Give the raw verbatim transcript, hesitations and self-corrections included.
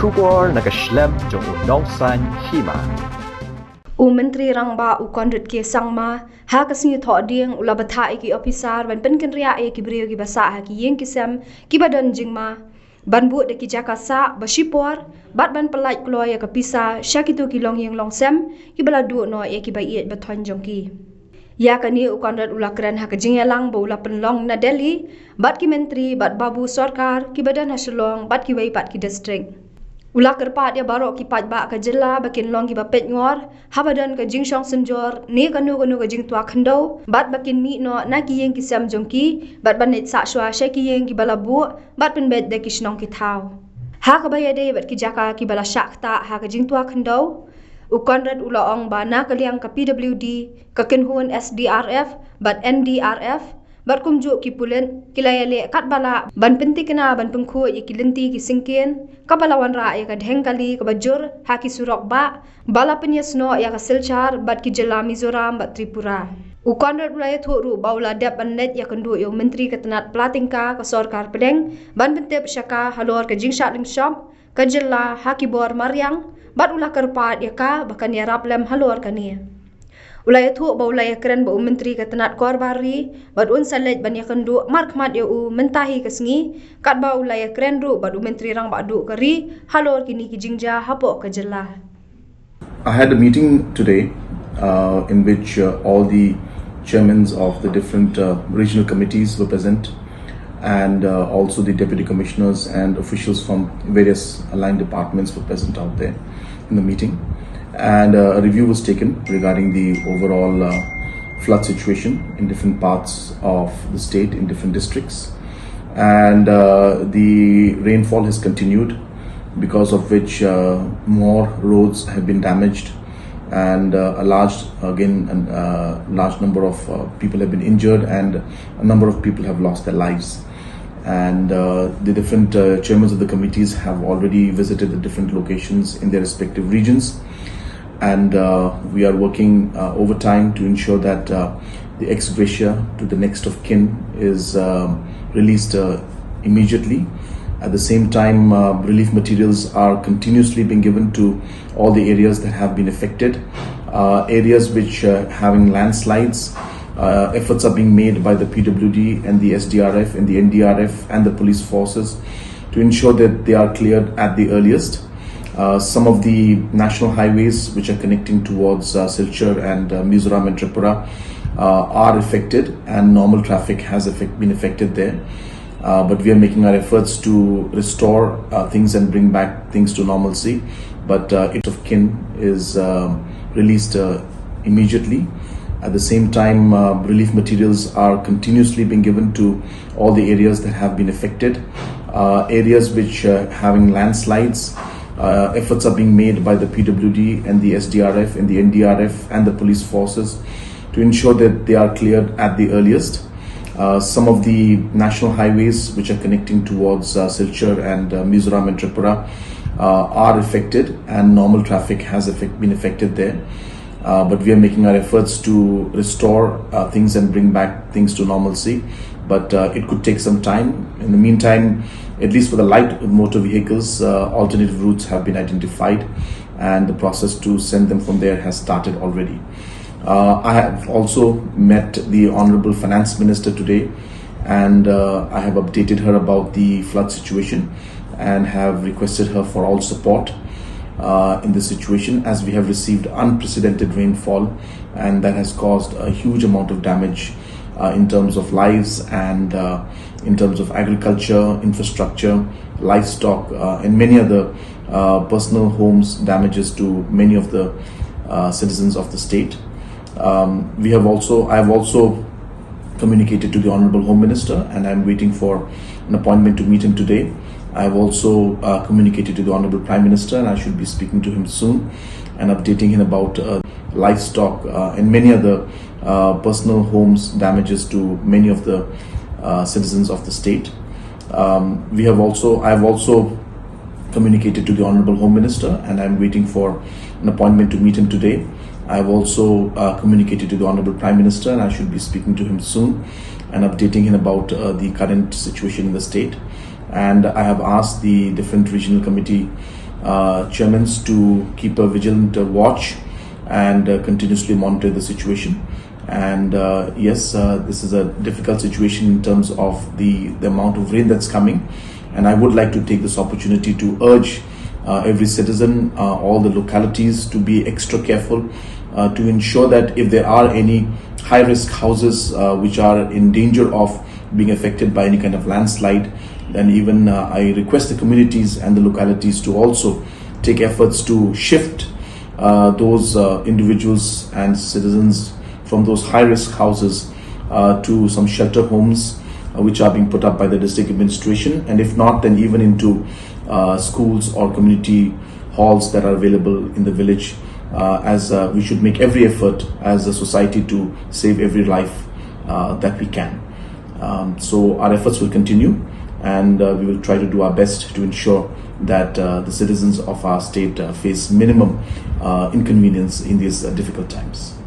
Khubor na ka shlem jong u nongsan hima. U Myntri Rangbah u Conrad K Sangma ha ka sngi Thohdieng u la bthah ïa ki ophisar ban pynkynriah ïa ki briew kiba sah ha ki ïing ki sem kiba don jingma ban buh da ki jaka sah ba shipor bad ban pyllait kloi ïa ka pisa sha kito ki longïing longsem kiba la duh noh ïa kiba ïeit ba thoiñ jong ki. Ïa kane u Conrad u la kren ha ka jingïalang ba u la pynlong na Delhi bad ki myntri bad babu sorkar kiba don ha Shillong bad kiwei pat ki district. U la kyrpad ïa baroh ki paidbah ka jylla ba kin long kiba peitngor haba don ka jingshong synjor ne kano kano ka jingtwa khyndew bad ba kin mih noh na ki ïing ki sem jong ki bad ban leit sah shuwa sha ki ïing kiba la buh bad pynbeit da ki shnong ki thaw. Ha kaba ïadei bad ki jaka kiba la shah ktah ha ka jingtwa khyndew, u Conrad u la ong ba na ka liang ka P W D, ka kynhun S D R F bad N D R F bad kumjuh ki pulit ki la ïaleh katba lah ban pynthikna ban pynkhuid ïa ki lynti ki syngkien kaba la wanrah ïa ka dheng kali kaba jur ha ki surok bah ba la pynïasnoh ïa ka Silchar bad ki jylla Mizoram bad Tripura. U Conrad u la ïathuh ruh ba u la dep ban leit ïakynduh ïa u Myntri ka tnat pla tyngka ka sorkar pdeng ban pyntip sha ka halor ka jingshah lyngshop ka jylla ha ki bor mariang bad u la kyrpad ïa ka ba kan ïarap lem halor kane. U la ïathuh ba u la ïakren bad u Myntri ka tnat kor bar ri bad un sa leit ban ïakynduh markhmat ïa u mynta hi ka sngi katba u la ïakren ruh bad u Myntri Rangbah Duh ka ri halor kine ki jingjia hapoh ka jylla. I had a meeting today uh, in which uh, all the chairmen of the different uh, regional committees were present, and uh, also the deputy commissioners and officials from various aligned departments were present out there in the meeting. And uh, a review was taken regarding the overall uh, flood situation in different parts of the state, in different districts. And uh, the rainfall has continued, because of which uh, more roads have been damaged, and uh, a large, again, an, uh, large number of uh, people have been injured, and a number of people have lost their lives. And uh, the different uh, chairmen of the committees have already visited the different locations in their respective regions. And uh, we are working uh, overtime to ensure that uh, the ex gratia to the next of kin is uh, released uh, immediately. At the same time, uh, relief materials are continuously being given to all the areas that have been affected. Uh, areas which uh, having landslides, uh, efforts are being made by the P W D and the S D R F and the N D R F and the police forces to ensure that they are cleared at the earliest. Uh, some of the national highways which are connecting towards uh, Silchar and uh, Mizoram and Tripura uh, are affected, and normal traffic has affect- been affected there. Uh, but we are making our efforts to restore uh, things and bring back things to normalcy. But uh, it of kin is um, released uh, immediately. At the same time, uh, relief materials are continuously being given to all the areas that have been affected. Uh, areas which uh, having landslides, uh, efforts are being made by the P W D and the S D R F and the N D R F and the police forces to ensure that they are cleared at the earliest. Uh, some of the national highways which are connecting towards uh, Silchar and uh, Mizoram and Tripura uh, are affected, and normal traffic has affect- been affected there. Uh, but we are making our efforts to restore uh, things and bring back things to normalcy. But uh, it could take some time. In the meantime, at least for the light motor vehicles, uh, alternative routes have been identified, and the process to send them from there has started already. Uh, I have also met the Honorable Finance Minister today, and uh, I have updated her about the flood situation and have requested her for all support uh, in this situation, as we have received unprecedented rainfall, and that has caused a huge amount of damage uh, in terms of lives and uh, in terms of agriculture, infrastructure, livestock, uh, and many other uh, personal homes, damages to many of the uh, citizens of the state. Um, we have also, I have also communicated to the Honorable Home Minister, and I'm waiting for an appointment to meet him today. I have also uh, communicated to the Honorable Prime Minister, and I should be speaking to him soon and updating him about uh, livestock uh, and many other uh, personal homes, damages to many of the uh, citizens of the state. Um, we have also, I have also communicated to the Honorable Home Minister, and I'm waiting for an appointment to meet him today. I have also uh, communicated to the Honorable Prime Minister, and I should be speaking to him soon and updating him about uh, the current situation in the state. And I have asked the different regional committee uh, chairmen to keep a vigilant uh, watch and uh, continuously monitor the situation. And uh, yes, uh, this is a difficult situation in terms of the, the amount of rain that's coming. And I would like to take this opportunity to urge uh, every citizen, uh, all the localities to be extra careful uh, to ensure that if there are any high risk houses uh, which are in danger of being affected by any kind of landslide, then even uh, I request the communities and the localities to also take efforts to shift uh, those uh, individuals and citizens from those high risk houses uh, to some shelter homes uh, which are being put up by the district administration, and if not, then even into uh, schools or community halls that are available in the village, uh, as uh, we should make every effort as a society to save every life uh, that we can. Um, so our efforts will continue, and uh, we will try to do our best to ensure that uh, the citizens of our state uh, face minimum uh, inconvenience in these uh, difficult times.